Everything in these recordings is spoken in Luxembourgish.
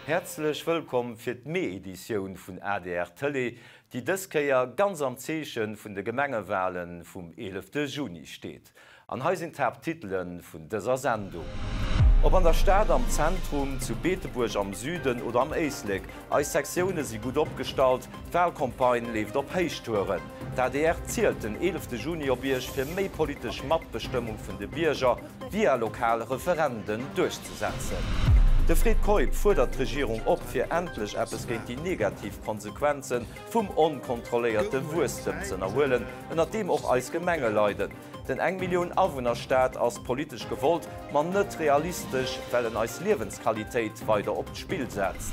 Häerzlech wëllkomm fir d'Mee-Editioun vun adr Tëlee, déi dës Kéier ganz am Zeeche vun de Gemengewalen vum 11 Juni steet. An hei sinn d'Haapttitele vun dëser Sendung. Ob an der Stad, am Zentrum, zu Beetebuerg, am Süden oder am Éislek, eis Sektioune si gutt opgestallt, d'Walcampagne leeft op Héichtouren. D'adr zielt den 11 Juni op Iech fir méi politesch Matbestëmmung vun de Bierger via lokal Referenden duerchzesetzen. De Fred Keup fuerdert d'Regierung op, fir endlech eppes géint déi negativ Konsequenze vum onkontrolléierte Wuesstem z'ënnerhuelen, ënnert deem och eis Gemenge leiden. Den eng Millioun Awunner-Staat ass politesch gewollt, ma net realistesch, well en eis Liewensqualitéit weider op d'Spill setzt.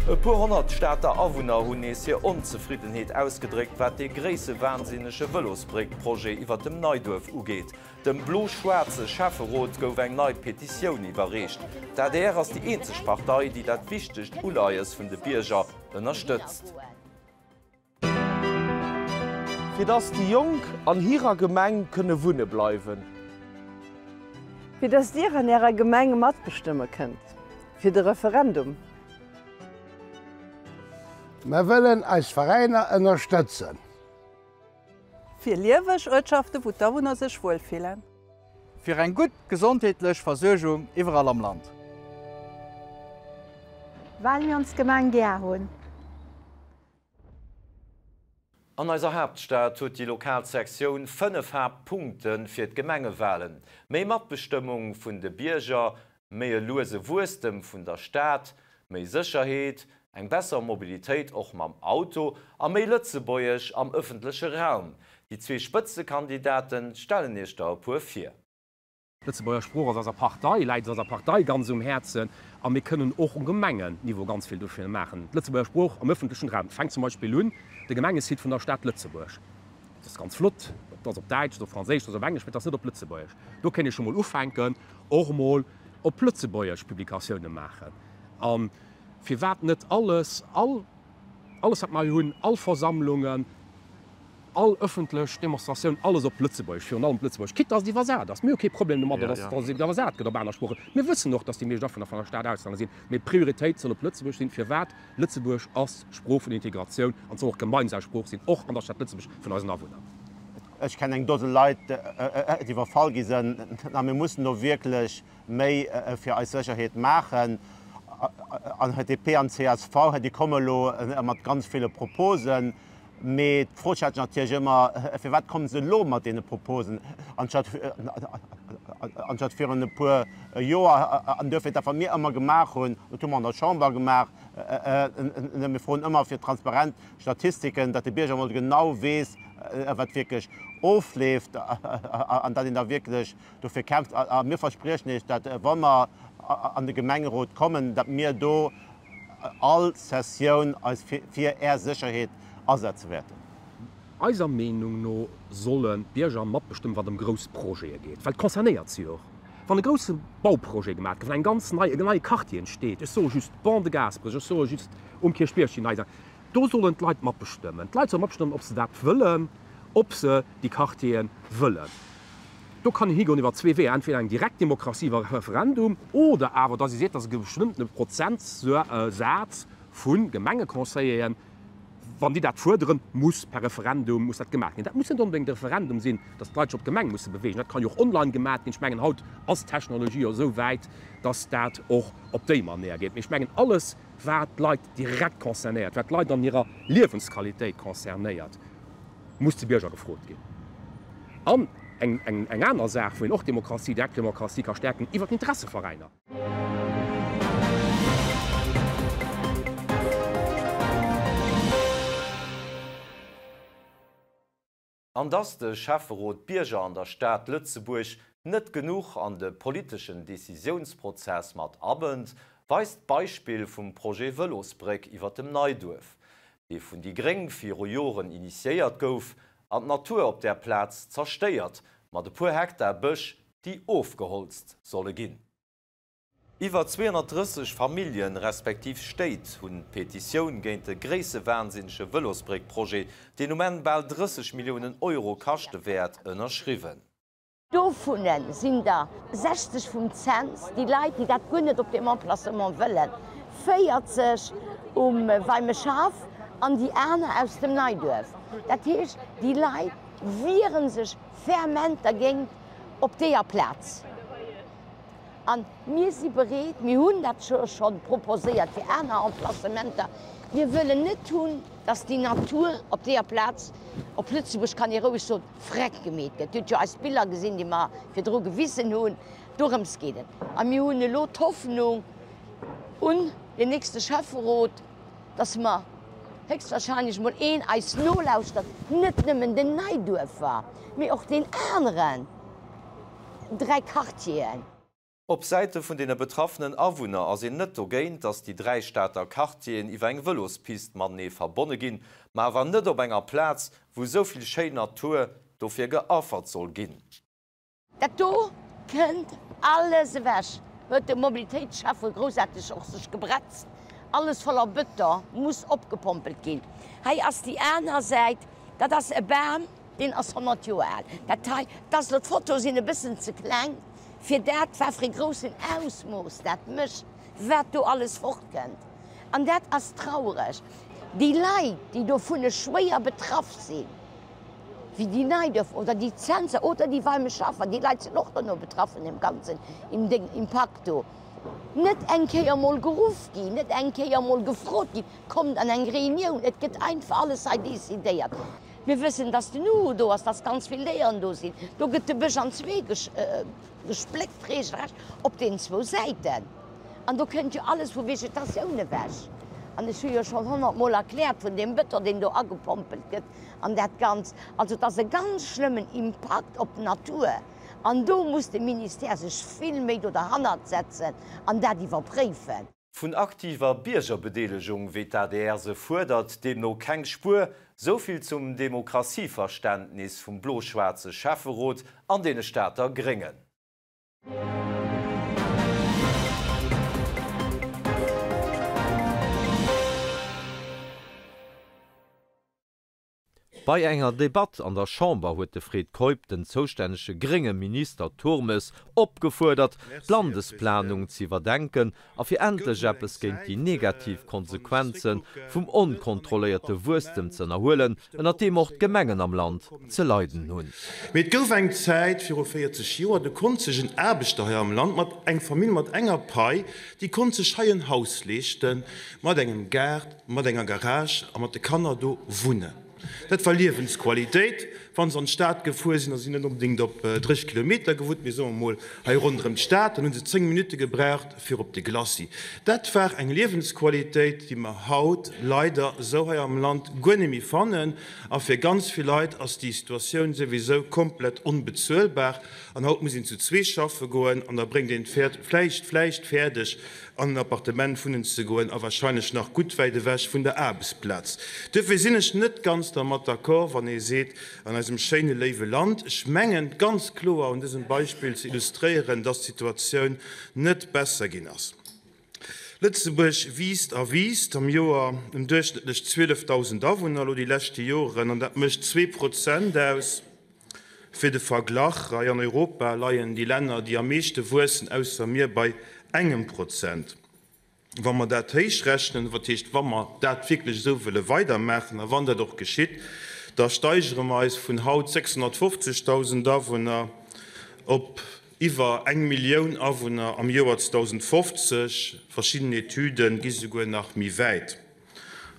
E puer 100 Stater Awunner hunn nees hir Onzefriddenheet ausgedréckt, wat dee gréissewahnsinnege Vëlosbréck-Projet iwwer dem Neiduerf ugeet. Dem blo-schwaarze Schäfferot gouf eng nei Petitioun iwwerreecht. D'adr ass déi eenzeg Partei, déi dat wichtegt Uleies vun de Bierger ënnerstëtzt. Fir dass déi Jonk an hirer Gemeng kënne wunne bleiwen. Fir dass Dir an Ärer Gemeng matbestëmme kënnt. Fir de Referendum. Mer wëllen eis Veräiner ënnerstëtzen. Fir lieweg Uertschaften, wou d'Awunner sech wuel fillen. Fir eng gutt gesondheetlech Versuergung iwwerall am Land. Well mir ons Gemeng gär hunn. An eiser Haaptstad huet déi lokal Sektioun 5 Haaptpunkte fir d'Gemengewalen, méi Matbestëmmung vun de Bierger, méi e luese Wuesstem vun der Stad, méi Sécherheet, eng besser Mobilitéit och mam Auto a méi Lëtzebuergesch am ëffentleche Raum. Déi zwee Spëtzekandidaten stellen Iech der e puer vir. D'Lëtzebuerger Sprooch ass eiser Partei, läit eiser Partei ganz um Häerzen a mir kënnen och um Gemengenniveau ganz vill dofir maachen. D'Lëtzebuerger Sprooch am ëffentlechen Raum fänkt zum Beispill un, de Gemengesite vun der Stad Lëtzebuerg, dat ass ganz flott, dat ass op Däitsch, dat ass op Franséisch, dat ass op Englesch, mee dat ass net op Lëtzebuergesch. Do kéint ee scho mol ufänken, och emol op Lëtzebuergesch Publikatioune maachen. A firwat net alles, all, alles wat mer hei hunn, all Versammlungen, All ëffentlech Demonstratioun, alles op Lëtzebuergesch, virun allem op Lëtzebuergesch, quitte dass et iwwersat ass. Mir hu kee Problem domadder, dass dass et iwwersat gëtt op aner Sproochen. Mir wëssen och, dass déi meescht Awunner vun der Stad Auslänner sinn. Mee d'Prioritéit soll op Lëtzebuergesch sinn. Firwat? Lëtzebuergesch ass d'Sprooch vun der Integratioun an soll och gemeinsam Sprooch sinn, och an der Stad Lëtzebuerg, vun eisen Awunner. Ech kennen eng Dose Leit, déi iwwerfall gi sënn. A mir mussen do wierklech méi fir eis Sécherheet maachen. An DP an csv, déi komme elo mat ganz ville Proposen. Mee d'Fro stellt sech natierlech ëmmer, Firwat komme se elo mat deene Proposen, anstatt virun e puer Joer? An duerfir, dat wat mir ëmmer gemaach hunn, dat hu mer an der Chamber gemaach, mir froen ëmmer fir transparent Statistiken, datt de Bierger emol genau weess, wat wierklech ofleeft an datt een da wierklech dofir kämpft. A mir verspriechen Iech, datt wa mer an de Gemengerot kommen, datt mir do all Sessioun eis fir Är Sécherheet asetze wäerten. Eiser Meenung no sollen d'Bierger matbestëmmen, wann et ëm grouss Projete geet, well et concernéiert si och. Wann e grousse Bauprojet gemaach gëtt, wann eng ganz nei, en neie Quartier entsteet, ech soe just d'Bande de Gaasperech, ech soe just um Kierchbierg déi nei Saach, do sollen d'Leit matbestëmmen. D'Leit solle matbestëmmen, ob se dat wëllen, ob se déi Quartiere wëllen. Do kann een higoen iwwer zwee Weeër, entweder eng direkt Demokratie iwwer e Referendum oder awer, dass ee seet, dass e bestëmmtene Prozentsaz vu Gemengeconseilleren, wann déi dat fuerderen, muss per Referendum muss dat gemaach ginn. Dat muss net onbedéngt e Referendum sinn, dass d'Leit sech op d'Gemeng musse beweegen. Dat kann jo och online gemaach ginn. Ech mengen, haut ass d'Technologie jo esou wäit, dass dat och op déi Manéier geet. Mee ech mengen, alles, wat d'Leit direkt concernéiert, wat d'Leit an hirer Liewensqualitéit concernéiert, muss de Bierger gefrot ginn. An eng aner Saach, wou een och d'Demokratie, direkt Demokratie ka stäerken, iwwer d'Interesseveräiner. An dass de Schäfferot d'Bierger an der Stad Lëtzebuerg net genuch an de politeschen Decisiounsprozess mat abënnt, weist d'Beispill vum Projet Vëlosbréck iwwer dem Neiduerf. dee vun déi gréng viru Joren initiéiert gouf an d'Natur op där Plaz zerstéiert, mat e puer Hektar Bësch, déi ofgeholzt solle ginn. Iwwer 230 Familljen, respektiv Stéit hunn d'Petitioun géint de gréissewahnsinnege Vëlosbréck-Projet, deen um Enn bal 30 Milliounen Euro kaschte wäert, ënnerschriwwen. Dovunner sinn der 60 vum Zens, déi Leit, déi dat guer net op deem Emplacement wëllen. 40 um Weimeschhaff an déi aner aus dem Neiduerf. Dat heescht, déi Leit wiere sech vehement dergéint op deeër Plaz. A mir si bereet, mir hunn dat jo scho proposéiert fir aner Emplacementer, mir wëllen net hunn, dass déi Natur op deeër Plaz, op Lëtzebuerg kann ee roueg soen, freck gemeet gëtt. Dir hutt jo eis Biller gesinn, déi mer virdru gewisen hunn. Dorëms geet et. A mir hunn elo d'Hoffnung un den nächste Schäfferot, dass mer héchstwahrscheinlech mol een eis nolauschtert, net nëmmen den Neiduerfer, mee och deen aneren. 3 Quartieren. Op Säite vun deene betraffenen Awunner ass een net dogéint, datt déi 3 Stater Quartieren iwwer eng Vëlospist matenee verbonne ginn, ma awer net op enger Plaz, wou esou vill schéin Natur dofir geaffert soll ginn. Dat do kënnt alles ewech, huet de Mobilitéitsschäffe groussaarteg och sech gebretzt. Alles voller Bëton, muss opgepompelt ginn. Hei ass déi aner Säit, dat ass e Bam. Deen ass 100 Joer al. Dat hei, dat ass elo, d'Fotoe sinn e bëssen ze kleng fir dat, wat fir e groussen Ausmooss dat mécht, wat do alles fortkënnt. An dat ass traureg. Déi Leit, déi dovun schwéier betraff sinn, wéi déi Neiduerfer oder déi Zenser oder déi Weimeschaffer, déi Leit sinn och dono betraff vun deem ganzen Impakt do, net eng Kéier emol geruff ginn, net eng Kéier emol gefrot ginn, kommt an eng Reunioun. Et gëtt einfach alles hei decidéiert. Mir wëssen, dass den Uhu do ass, dass ganz vill Déieren do sinn. Do gëtt de Bësch an zwee gespléckt regelrecht op deenen zwou Säiten. An do kënnt jo alles vu Vegetatioun ewech. An ech hu jo schonn honnertmol erkläert vun deem Bëton, deen do agepompelt gëtt an dat Ganzt. Also et ass e ganz schlëmmen Impakt op d'Natur. An do muss de Ministère sech vill méi do derhannert setzen an dat iwwerpréifen. Vun aktiver Biergerbedeelegung, wéi d'ADR se fuerdert, deemno keng Spuer. Sou vill zum Demokratieverständnis vum blo-schwaarze Schäfferot an deene Stater Gréngen. Bei enger Debatt an der Chamber huet de Fred Keup den zoustännege grénge Minister Turmes opgefuerdert, d'Landesplanung ze iwwerdenken a fir endlech eppes géint déi negativ Konsequenze vum onkontrolléierte Wuesstem ze ënnerhuelen, ënner deem och d'Gemengen am Land ze leiden hunn. Mee et gouf eng Zäit, viru 40 Joer, do konnt sech en Aarbechter hei am Land mat, eng Famill mat enger Pai, déi konnt sech hei en Haus leeschten, mat engem Gaart, mat enger Garage a mat de Kanner do wunnen. Dat war Liewensqualitéit. Wa se an d'Stad gefuer sinn, a si sinn net onbedéngt op 30 Kilometer gewunnt, mee soe mer mol hei ronderëm d'Stad, dann hu se 10 Minutte gebraucht fir op de Glacis. Dat war eng Liewensqualitéit, déi mer haut leider esou hei am Land guer net méi fannen. A fir ganz vill Leit ass déi Situatioun souwisou komplett onbezuelbar. An haut muss een zu zwee schaffe goen an da bréngt een et vläicht, vläicht fäerdeg, an en Appartement wunnen ze goen a wahrscheinlech nach gutt wäit ewech vun der Aarbechtsplaz. Duerfir sinn ech net ganz dermat d'accord, wann ee seet, an eisem schéine léiwe Land, ech mengen ganz kloer un dësem Beispill ze illustréieren, dass d'Situatioun net besser ginn ass. Lëtzebuerg wiisst a wiisst, am Joer ëm duerchschnëttlech 12.000 Awunner elo déi leschte Joren, an dat mécht 2% aus. Fir de Verglach, Hei an Europa leien déi Länner, déi am meeschte wuessen, ausser mir, bei engem Prozent. Wa mer dat héichrechnen, wat heescht, wa mer dat wierklech esou wëlle weidermaachen a wann dat och geschitt, da steigere mer eis vun haut 650.000 Awunner op iwwer eng Millioun Awunner am Joer 2050. Verschidden Etüde gi souguer nach méi wäit.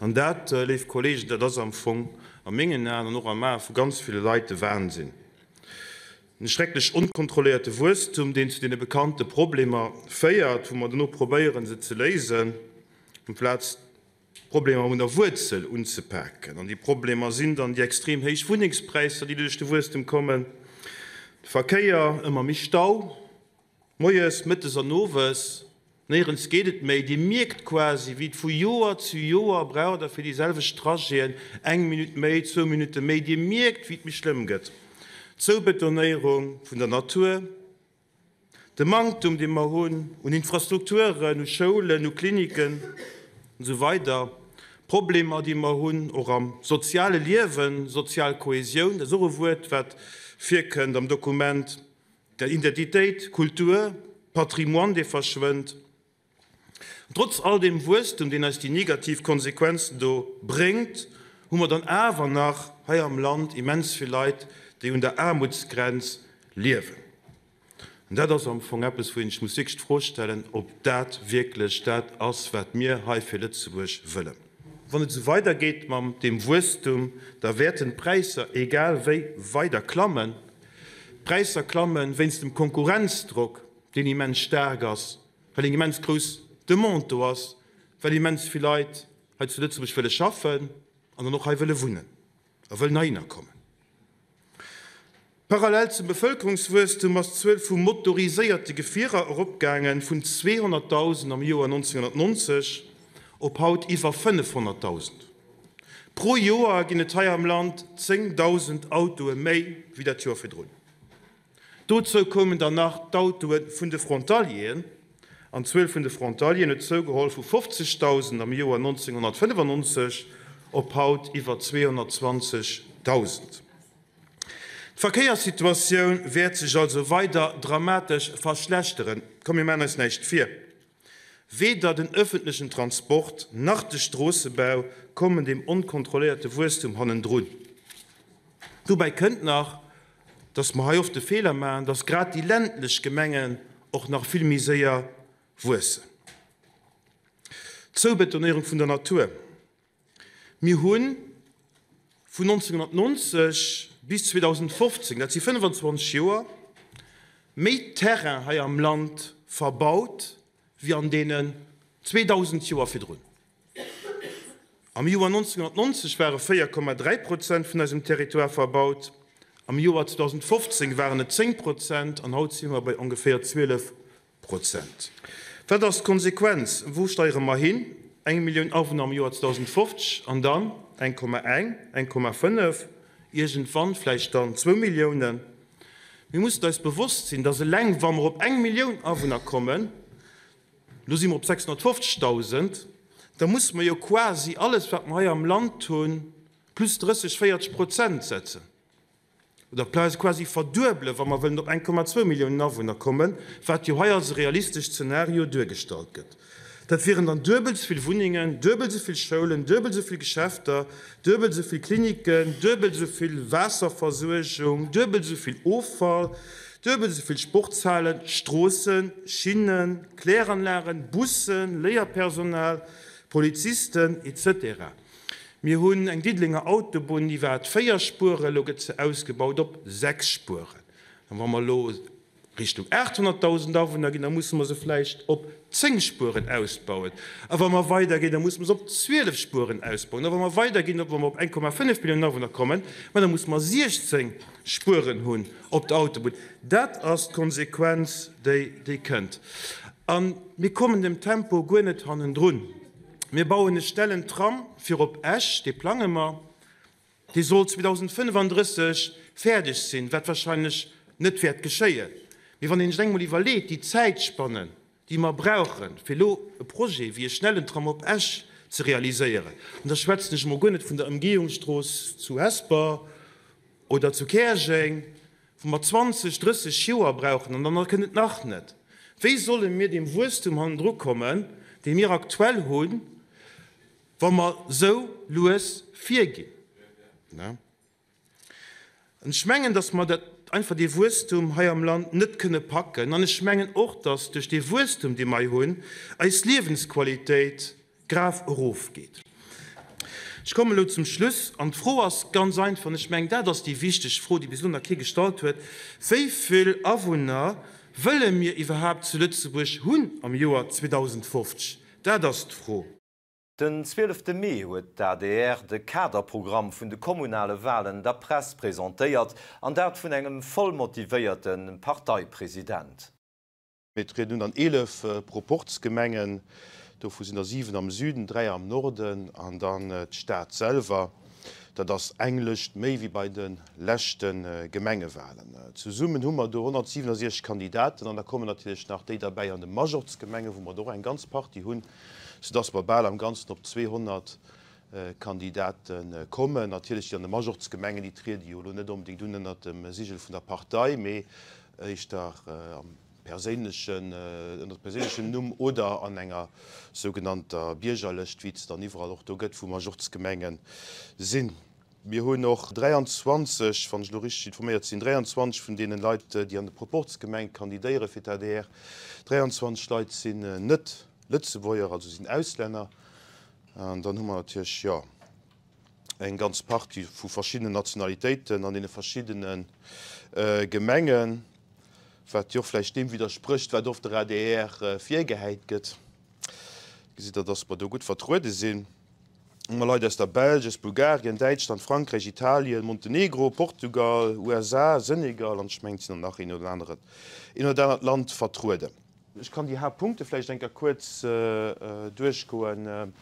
An dat, léif Kollegen, dat ass am Fong a mengen Aen an och am Ae vu ganz ville Leit de Wahnsinn. En schrecklech onkontrolléierte Wuesstum, deen zu deene bekannte Problemer féiert, wou mer dono probéieren, se ze léisen, amplaz d'Problemer un der Wuerzel unzepaken. An déi Problemer sinn dann déi extrem héich Wunnengspräisser, déi duerch de Wuesstum kommen, de Verkéier, ëmmer méi Stau, Moies, mëttes an owes, néierens geet et méi. Dir mierkt quasi, wéi et vu Joer zu Joer braucht Der fir déi selwecht Trajeten eng Minutt méi, zwou Minutte méi. Dir mierkt, wéi et méi schlëmm gëtt. D'Zoubetonéierung vun der Natur, de Manktum, dee mer hunn un Infrastrukturen, u Schoulen, u Kliniken an esou weider, Problemer, déi mer hunn och am soziale Liewen, sozial Kohesioun, dat ass och e Wuert, wat virkënnt am Dokument, Der Identitéit, Kultur, Patrimoine, dee verschwënnt. An trotz all deem Wuesstum, deen eis déi negativ Konsequenzen do bréngt, hu mer dann awer nach hei am Land immens vill Leit, déi un der Aarmutsgrenz liewen. An dat ass am Fong eppes, wou een sech muss wierklech d'Fro stellen, ob dat wierklech dat ass, wat mir hei fir Lëtzebuerg wëllen. Wann et esou weidergeet mam deem Wuesstum, da wäerten d'Präisser egal wéi weider klammen. D'Präisser klammen wéinst dem Konkurrenzdrock, deen immens staark ass, well eng immens grouss Demande do ass, well immens vill Leit hei zu Lëtzebuerg wëlle schaffen an dann och hei wëlle wunnen a wëllen heihinner kommen. Parallel zum Bevëlkerungswuesstum ass d'Zuel vu motoriséierte Gefierer eropgaangen, vun 200.000 am Joer 1990 op haut iwwer 500.000. Pro Joer ginn et hei am Land 10.000 Autoe méi wéi dat Joer virdrun. Dozou koumen dann nach d'Autoe vun de Frontalieren, an d'Zuel vun de Frontalieren huet zougeholl vu 50.000 am Joer 1995 op haut iwwer 220.000. D'Verkéierssituatioun wäert sech also weider dramatesch verschlechteren. Komm, mir maachen eis näischt vir, Weder den öffentlechen Transport nach de Stroossebau kommen deem onkontrolléierte Wuesstum hannendrun. Dobäi kënnt nach, dass mer hei oft de Feeler maachen, dass grad déi ländlech Gemengen och nach vill méi séier wuessen. D'Zoubetonéierung vun der Natur. Mir hu vun 1990 bis 2015, dat si 25 Joer, méi Terrain hei am Land verbaut wéi an deenen 2.000 Joer virdrun. Am Joer 1990 ware 4,3 Prozent vun eisem Territoire verbaut, am Joer 2015 waren et 10 Prozent an haut si mer bei ongeféier 12 Prozent. Wat ass d'Konsequenz? Wou steiere mer hin? Eng Millioun Awunner am Joer 2050 an dann 1,1, 1,5, iergendwann vläicht dann zwou Milliounen. Mir mussen eis bewosst sinn, dass eleng wa mer op eng Millioun Awunner kommen, elo si mer op 650.000, da musse mer jo quasi alles, wat mer hei am Land hunn, plus 30, 40 Prozent setzen. Oder quasi verduebelen, wa mer wëllen op 1,2 Milliounen Awunner kommen, wat jo hei als e realistesch Zenario duergestallt gëtt. Dat wieren dann duebel esou vill Wunnengen, duebel esou vill Schoulen, duebel esou vill Geschäfter, duebel esou vill Kliniken, duebel esou vill Waasserversuergung, duebel esou vill Offall, duebel esou vill Sportshalen, Stroossen, Schinnen, Kläranlagen, Bussen, Léierpersonal, Polizisten, etc. Mir hunn eng Diddelenger Autobunn, déi war 4 Spueren, elo gëtt se ausgebaut op 6 Spueren. An wa mer elo Richtung 800.000 Awunner ginn, da musse mer se vläicht op 10 Spueren ausbauen. A wa mer weiderginn, da musse mer se op 12 Spueren ausbauen. A wa mer weiderginn, wa mer op 1,5 Milliounen Awunner kommen, ma da musse mer 16 Spueren hunn op der Autobunn. Dat ass d'Konsequenz, déi, déi kënnt. A mir kommen dem Tempo guer net hannendrun. Mir bauen e schnellen Tram fir op Esch, dee plange mer, dee soll 2035 fäerdeg sinn, wat wahrscheinlech net wäert geschéien. Mee wann een sech eng mol iwwerleet, déi Zäitspanne, déi mer brauchen, fir elo e Projet wéi e schnellen Tram op Esch ze realiséieren, an da schwätzen ech emol guer net vun der Ëmgehungsstrooss zu Hesper oder zu Käerjeng, wou mer 20, 30 Joer brauchen an dann kënnt et nach net. Wéi solle mir deem Wuesstum hannendru kommen, dee mir aktuell hunn, wa mer esou lues virginn? An ech mengen, datt mer dat einfach dee Wuesstum hei am Land net kënne packen. An ech mengen och, datt duerch dee Wuesstum, dee mer hei hunn, eis Liewensqualitéit Graf erofgeet. Ech kommen elo zum Schluss, an d'Fro ass ganz einfach, an ech mengen, dat ass déi wichteg Fro, déi bis elo nach kee gestallt huet, Wéi vill Awunner wëlle mir iwwerhaapt zu Lëtzebuerg hunn am Joer 2050? Dat ass d'Fro. Den 12 Mee huet d'ADR de Kaderprogramm vun de kommunale Walen der Press presentéiert, an dat vun engem voll motivéierte Parteipresident. Mir trieden un an 11 Proporzgemengen, dovu sinn der 7 am Süden, 3 am Norden an dann d'Stad selwer. Dat ass eng Lëscht méi wéi bei de leschte Gemengewalen. Zesummen hu mer do 167 Kandidaten an da kommen natierlech nach déi derbäi an de Majorzgemengen, wou mer der och eng ganz Partie hunn, soudass mer bal am Ganzen op 200 Kandidate kommen. Natierlech déi an de Majorzgemengen, déi triede jo elo net onbedéngt un ënnert dem Sigel vun der Partei, mee éischter am. perséinlechen, ënner perséinlechem Numm oder an enger sougenannter Biergerlëscht, wéi et se dann iwwerall och do gëtt, wou Majorzgemenge sinn. Mir hunn och 23, wann ech elo richteg informéiert sinn, 23 vun deene Leit, déi an de Proporzgemenge kandidéiere fir d'ADR, 23 Leit sinn net Lëtzebuerger, also sinn Auslänner. An dann hu mer natierlech, jo, eng ganz Partie vu verschiddenen Nationalitéiten an deene verschiddene Gemengen, wat jo och vläicht deem widdersprécht, wat oft der adr virgehäit gëtt. Gesitt Der, dass mer do gutt vertruede sinn. Hu mer Leit aus der Belsch, aus Bulgarien, Däitschland, Frankräich, Italien, Montenegro, Portugal, USA, Senegal an ech mengen, et sinn der nach een oder aneren, een oder anert Land vertrueden. Ech kann déi Haaptpunkte vläicht eng Kéier kuerz duerchgoen,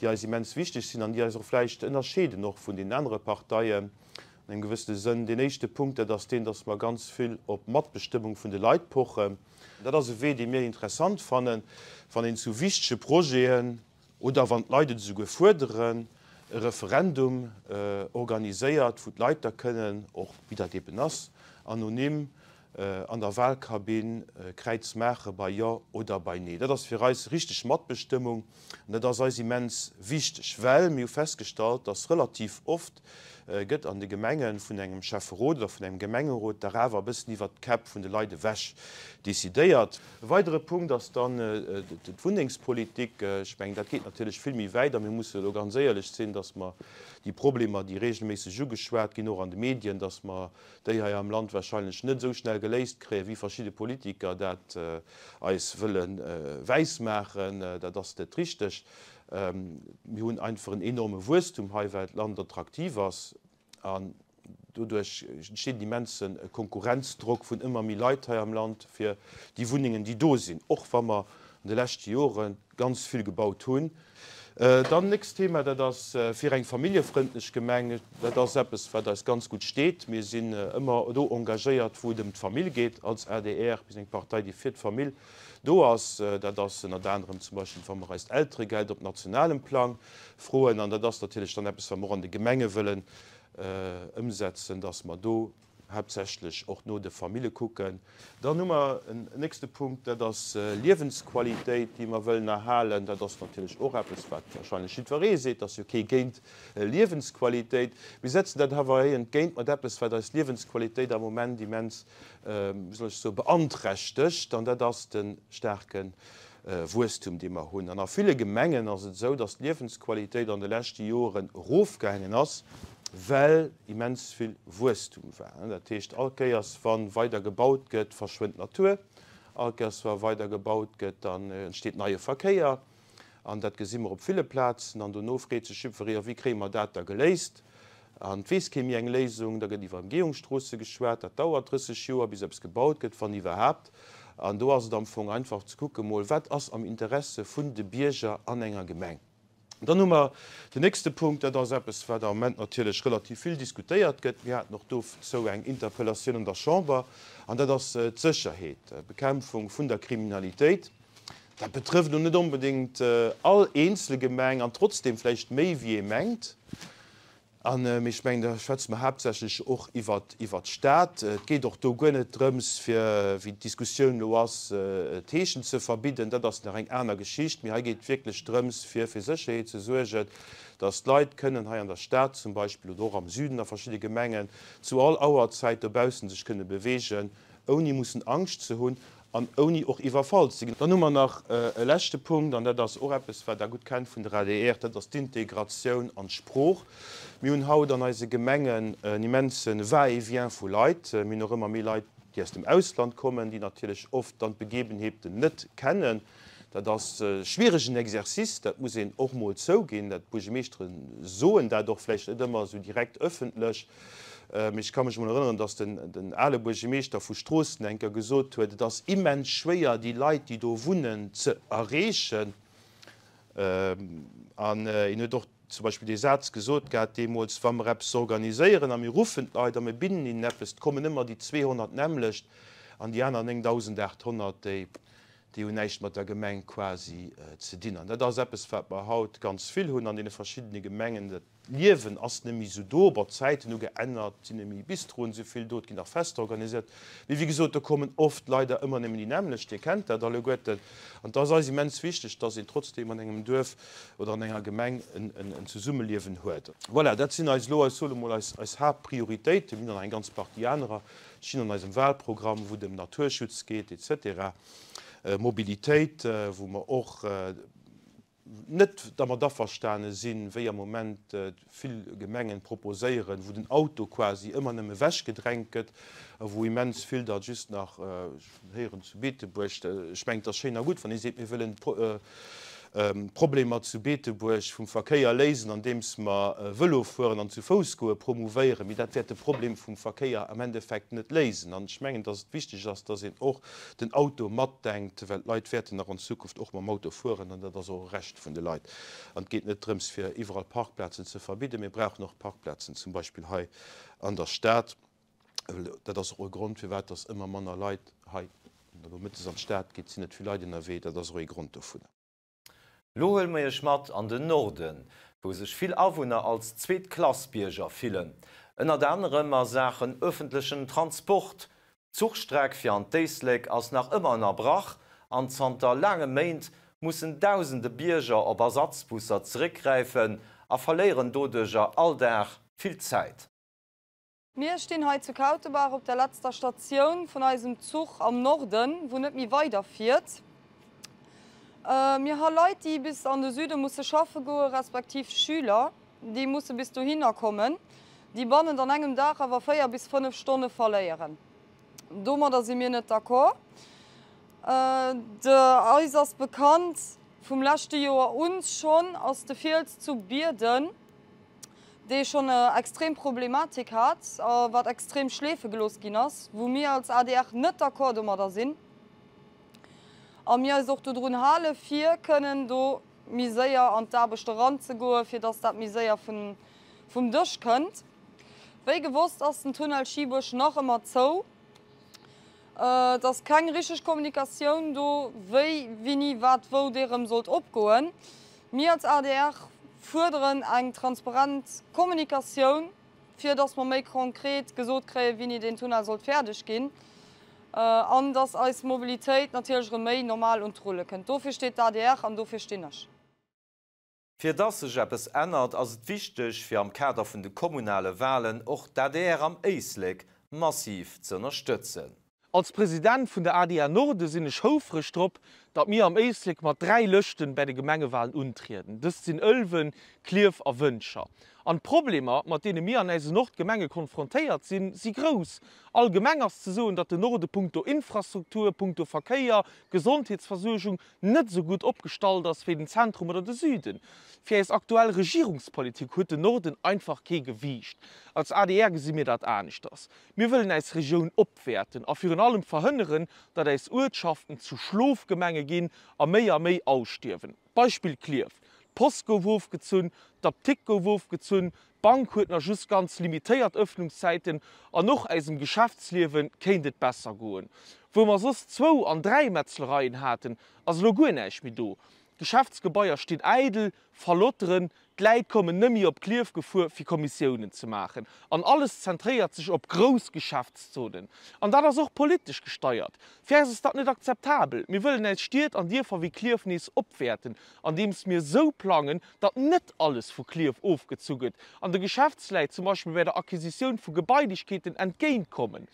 déi eis immens wichteg sinn an déi eis och vläicht ënnerscheeden och vun deenen anere Parteien an engem gewëssene Sënn. Deen éischte Punkt, dat ass deen, dass mer ganz vill op Matbestëmmung vun de Leit pochen. Dat ass e Wee, dee mir interessant fannen, wann een zu wichtege Projeten oder wann d'Leit et esouguer fuerderen, e Referendum organiséiert, wou d'Leit da kënnen, och wéi dat eben ass, anonym an der Wahlkabinn Kräiz maache bei Jo oder bei Nee. Dat ass fir eis richteg Matbestëmmung an dat ass eis immens wichteg, well mir hu festgestallt, dass relativ oft gëtt an de Gemenge vun engem Schäfferot oder vun engem Gemengerot dach awer e bëssen iwwert d'Käpp vun de Leit ewech decidéiert. E weidere Punkt ass dann d'Wunnengspolitik. Ech mengen, dat geet natierlech vill méi wäit a mir musse elo ganz éierlech sinn, dass mer déi Problemer, déi regelméisseg ugeschwat ginn, och an de Medien, dass mer déi hei am Land wahrscheinlech net esou schnell geléist kréien, wéi verschidde Politiker dat eis wëlle wäismaachen. Dat ass net richteg. Mir hunn einfach en enorme Wuesstum hei, well d'Land attraktiv ass. An doduerch entsteet en immense Konkurrenzdrock vun ëmmer méi Leit hei am Land fir déi Wunnengen, déi do sinn, och wa mer an de leschte Jore ganz vill gebaut hunn. Dann nächst Thema, dat ass fir eng familljefrëndlech Gemeng. Dat ass eppes, wat eis ganz gutt steet. Mir sinn ëmmer do engagéiert, wou et ëm d'Famill geet als adr. Mir sinn eng Partei, déi fir d'Famill do ass. Dat ass ënnert anerem zum Beispill, wa mer eist Elteregeld op nationalem Plang froen. An dat ass natierlech dann eppes, wat mer och an de Gemenge wëllen ëmsetzen, dass mer do haaptsächlech och no de Famille kucken. Dann hu mer en nächste Punkt, dat ass Liewensqualitéit, déi mer wëllen erhalen. Dat ass natierlech och eppes, wat wahrscheinlech jiddweree seet, et ass jo kee géint Liewensqualitéit. Mir setzen dat awer hei entgéint mat eppes, wat eis Liewensqualitéit am Moment immens, wéi soll ech soen, beanträchtegt, an dat ass de staarke Wuesstum, dee mer hunn. An a ville Gemengen ass et esou, dass d'Liewensqualitéit an de leschte Joren erofgaangen ass, well immens vill Wuesstum war. Dat heescht, all Kéiers, wa weider gebaut gëtt, verschwënnt d'Natur. All Kéiers, wa weider gebaut gëtt, dann entsteet neie Verkéier. An dat gesi mer op ville Plazen. An dono freet sech jiddweree, Jo, wéi kréie mer dat da geléist? An et weess kee méi eng Léisung. Da gëtt iwwer Emgehungsstroosse geschwat. Dat dauert 30 Joer, bis eppes gebaut gëtt, wann iwwerhaapt. An do ass et am Fong einfach ze kucke mol, wat ass am Interesse vun de Bierger an enger Gemeng. Dann hu mer den nächste Punkt, dat ass eppes, wat am Moment natierlech relativ vill diskutéiert gëtt. Mir haten och dozou eng Interpellatioun an der Chamber, an dat ass d'Sécherheet, d'Bekämpfung vun der Kriminalitéit. Dat betrëfft elo net onbedéngt all eenzel Gemeng an trotzdem vläicht méi wéi ee mengt. An, mee ech mengen, da schwätze mer haaptsächlech och iwwert d'Stad. Et geet och do guer net drëms, fir, wéi d'Diskussioun elo ass, d'Heeschen ze verbidden. Dat ass nach eng aner Geschicht. Mee hei geet et wierklech drëms, fir fir Sécherheet ze suergen, dass d'Leit kënnen hei an der Stad zum Beispill oder och am Süden a verschidde Gemengen zu all Auerzäit dobaussen sech kënne beweegen, ouni mussen Angscht ze hunn an ouni och iwwerfall ze ginn. Dann hu mer nach e leschte Punkt, an dat ass och eppes, wat Der gutt kennt vun der adr, dat ass d'Integratioun an d'Sprooch. Mir hunn haut an eise Gemengen en immense Va-et-vient vu Leit. Mir hunn och ëmmer méi Leit, déi aus dem Ausland kommen, déi natierlech oft dann d'Begebenheeten net kennen. Dat ass e schwieregen Exercice, dat muss een och mol zouginn. Dat d'Buergemeeschtere soen dat och vläicht net ëmmer esou direkt ëffentlech. Mee ech ka mech emol erënneren, datt den ale Buergemeeschter vu Stroossen eng Kéier gesot huet, et ass immens schwéier, déi Leit, déi do wunnen, ze erreechen. An en huet och zum Beispill dee Saz gesot gehat deemools, Wa mer eppes organiséieren a mir ruffen d'Leit a mir bidden hinnen eppes, et kommen ëmmer déi 200 nämmlecht an déi aner 9.800, déi. Déi hunn näischt mat der Gemeng quasi ze dinn. An dat ass eppes, wat mer haut ganz vill hunn an deene verschiddene Gemengen. Dat Liewen ass net méi esou do. Bon, d'Zäiten hu geännert, et sinn net méi Bistroen esou vill do, et ginn nach Fester organiséiert. Mee wéi gesot, do kommen oft leider ëmmer nëmmen déi nämmlecht. Dir kennt dat alleguerten. An et ass eis immens wichteg, dass een trotzdeem an engem Duerf oder an enger Gemeng en Zesummeliewen huet. Voilà, dat sinn eis elo, ech soe mol, eis Haaptprioritéiten. Mir hunn nach eng ganz Partie anerer. Stinn an eisem Wahlprogramm, wou et ëm Naturschutz geet et cetera. Mobilitéit, wou mer och net dermat averstane sinn, wéi am Moment vill Gemengen proposéieren, wou den Auto quasi ëmmer nëmme ewechgedrängt gëtt a wou immens vill da just nach, ech héieren zu Beetebuerg, ech mengen, et ass schéin a gutt, wann ee seet, mir wëllen d'Problemer zu Beetebuerg vum Verkéier léisen, andeems mer Vëlofueren an zu Fouss goe promouvéieren, mee dat wäert de Problem vum Verkéier am Endeffekt net léisen. An ech mengen, dass et wichteg ass, dass een och den Auto matdenkt, well d'Leit wäerten nach an Zukunft och mam Auto fueren an dat ass och e Recht vun de Leit. An et geet net drëms, fir iwwerall Parkplazen ze verbidden. Mir brauchen och Parkplazen, zum Beispill hei an der Stad. Dat ass och e Grond, firwat dass ëmmer manner Leit hei nomëttes an d'Stad ginn. Et sinn net vill Leit ënnerwee, dat ass och ee Grond dovunner. Lo huele mer iech mat an den Norden, wou sech vill Awunner als Zweet-Klass-Bierger fillen. Ënnert anerem a Saachen ëffentlechen Transport. D'Zuchstreck fir an d'Éislek ass nach ëmmer ënnerbrach an zanter laange Méint mussen dausende Bierger op Ersatzbusser zeréckgräifen a verléieren doduercher all Dag vill Zäit. Mir stinn hei zu Kautebaach op der letzter Statioun vun eisem Zuch am Norden, wou net méi weider fiert. Mir ha Leit, déi bis an de Süde musse schaffe goe respektiv Schüler, déi musse bis dohinner kommen, déi bannent an engem Dag awer 4 bis 5 Stonne verléieren. Domadder si mir net d'accord. Eis ass bekannt, vum leschte Joer un schonn ass de Fiels zu Bierden, dee schonn extrem Problematik hat a wat extrem schleefe gelooss ginn ass, wou mir als adr net d'accord domadder sinn a mir eis och dodrun hale fir kënnen do méi séier an d'Aarbecht eranzegoen, fir dass dat méi séier vum Dësch kënnt. Wéi gewosst ass den Tunnel Schiebuerg nach ëmmer zou. Et ass keng richteg Kommunikatioun do, wéi, wini, wat, wou dee rëm sollt opgoen. Mir als adr fuerderen eng transparent Kommunikatioun, fir datt mer méi konkret gesot kréien, wini deen Tunnel sollt fäerdeg ginn an datt eis Mobilitéit natierlech erëm méi normal un d'Rulle kënnt. Dofir steet d'ADR an dofir stinn ech. Fir dass sech eppes ännert, ass et wichteg, fir am Kader vun de kommunale Walen och d'ADR am Éislek massiv ze ënnerstëtzen. Als President vun der adr Norde sinn ech houfreg drop, datt mir am Éislek mat 3 Lëschten bäi de Gemengewalen untrieden. Dëst sinn Ëlwen, Klierf a Wëntger. An d'Problemer, mat deene mir an äise Nordgemenge konfrontéiert sinn, si grouss. Allgemeng ass ze soen, datt de Norde punkto Infrastruktur, punkto Verkéier, Gesondheetsversuergung, net esou gutt opgestallt ass wéi den Zentrum oder de Süden. Fir äis aktuell Regierungspolitik huet den Norden einfach kee Gewiicht. Als adr gesi mir dat aneschters. Mir wëllen äis Regioun opwäerten a virun allem verhënneren, datt äis Uertschaften zu Schlofgemenge ginn a méi a méi ausstierwen. Beispill Klierf, D'Post gouf ofgezunn, d'Aptikt gouf ofgezunn, D'Bank huet nach just ganz limitéiert Ëffnungszäiten an och äisem Geschäftsliewe kéint et besser goen. Wou mer soss zwou an 3 Metzlereien haten, ass elo guer näischt méi do. D'Geschäftsgebaier stinn äidel, verlotteren, d'Läit kommen nëmmi op Klierf gefuer fir Kommissiounen ze maachen an alles zentréiert sech op grouss Geschäftszonen. An dat ass och politesch gesteiert. Fir äis ass dat net akzeptabel. Mir wëllen äis Stied an Dierfer wéi Klierf nees opwäerten, andeems mir esou plangen, datt net alles vu Klierf ofgezu gëtt an de Geschäftsläit zum Beispill bei der Acquisitioun vu Gebailechkeeten entgéintkommen.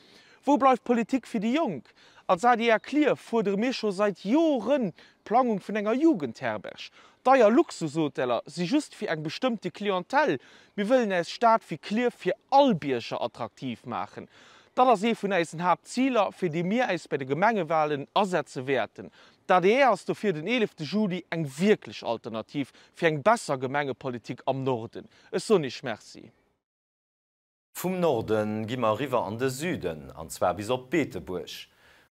Wou bleift d'Politik fir déi Jonk? Als adr Klierf fuerdere mir scho seit Joren d'Plangung vun enger Jugendherberg. Deier Luxushoteller si just fir eng bestëmmte Clientèle. Mir wëllen äis Stad wéi Klierf fir all Bierger attraktiv maachen. Dat ass ee vun äisen Haaptziler, fir déi mir äis bei de Gemengewahlen asetze wäerten. D'adr ass dofir den 11 Juli eng wierklech Alternativ fir eng besser Gemengepolitik am Norden. Ech soen Iech Merci. Vum Norde gi mer eriwwer an de Süden, an zwar bis op Beetebuerg,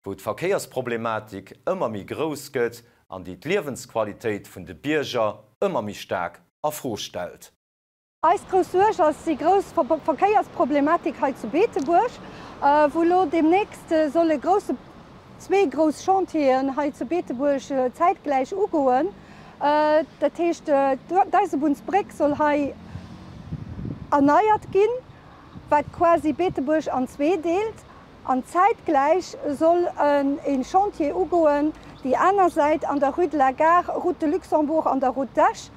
wou d'Verkéiersproblematik ëmmer méi grouss gëtt an déi d'Liewensqualitéit vun de Bierger ëmmer méi staark a Fro stellt. Eis grouss Suerg ass déi grouss Verkéiersproblematik hei zu Beetebuerg, wou elo deemnächst soll e grousse. zwee grouss Chantieren hei zu Beetebuerg zäitgläich ugoen. Dat heescht, d'Eisebunnsbréck soll hei erneiert ginn, wat quasi Beetebuerg an zwee deelt. An zäitgläich soll e Chantier ugoen, déi aner Säit an der Rue de la Gare, Route de Luxembourg an der Route d'Esch,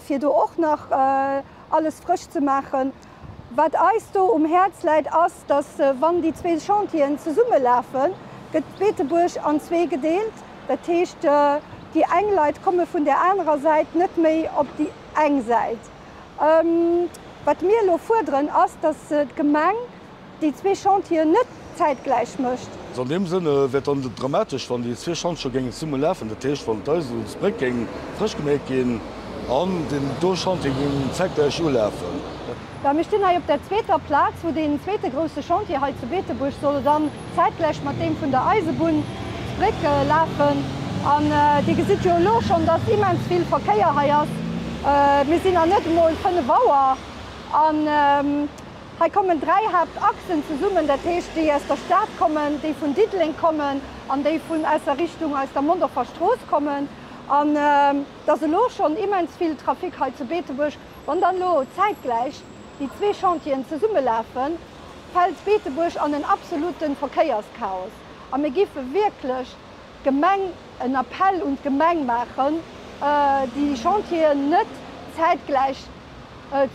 fir do och nach alles frësch ze maachen. Wat eis do um Häerz läit, ass, datt wann déi zwee Chantieren zesummelafen, gëtt Beetebuerg an zwee gedeelt. Dat heescht, déi eng Leit komme vun där anerer Säit net méi op déi eng Säit. Wat mir elo fuerderen, ass, datt d'Gemeng déi zwee Chantieren net zäitgläich mécht. An deem Sënne wär et dann dramatesch, wann déi zwee Chantiere géingen zesumme lafen, dat heescht, wann d'Eisebunnsbréck géing frësch gemeet ginn an deen do Chantier géing zäitgläich ulafen. Jo, mir stinn hei op der zweeter Plaz, wou deen zweete grousse Chantier hei zu Beetebuerg soll dann zäitgläich mat deem vun der Eisebunnsbréck lafen. An Dir gesitt jo elo schonn, dass immens vill Verkéier hei ass. Mir sinn nach net emol 5 Auer an Hei kommen 3 Haaptachsen zesummen, dat heescht déi aus der Stad kommen, déi vun Diddeleng kommen an déi vun aus der Richtung aus der Mondorfer Strooss kommen. An et ass elo schonn immens vill Trafic hei zu Beetebuerg. Wann dann elo zäitgläich déi zwee Chantieren zesummelafen, fält Beetebuerg an en absolute Verkéierschaos. A mir géife wierklech d'Gemeng, en Appell un d'Gemeng maachen, déi Chantieren net zäitgläich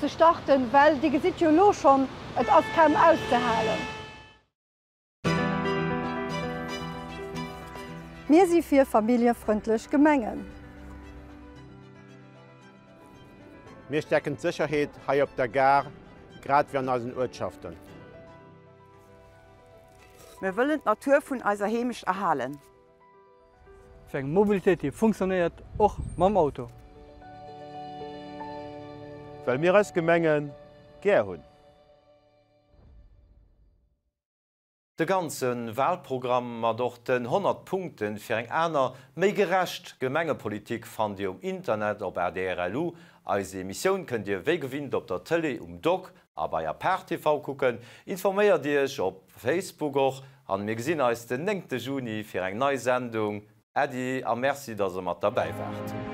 ze starten, well Dir gesitt jo elo schonn, et ass kaum auszehalen. Mir si fir familljefrëndlech Gemengen. Mir stäerken d'Sécherheet hei op der Gare, grad wéi an eisen Uertschaften. Mir wëllen d'Natur vun eiser Heemecht erhalen. Fir eng Mobilitéit déi funktionéiert, och mam Auto. Well mir eis Gemengen gär hunn. De ganze Wahlprogramm mat och den 100 Punkten fir eng aner, méi gerecht Gemengepolitik fannt Dir um Internet op adr.lu. Eis Emissioun kënnt Dir wéi gewinnt op der Tëlee um Dock a bei Apart TV kucken. Informéiert Iech op Facebook och an mir gesinn eis den 9 Juni fir eng nei Sendung. Äddi a Merci dass der mat derbäi waart.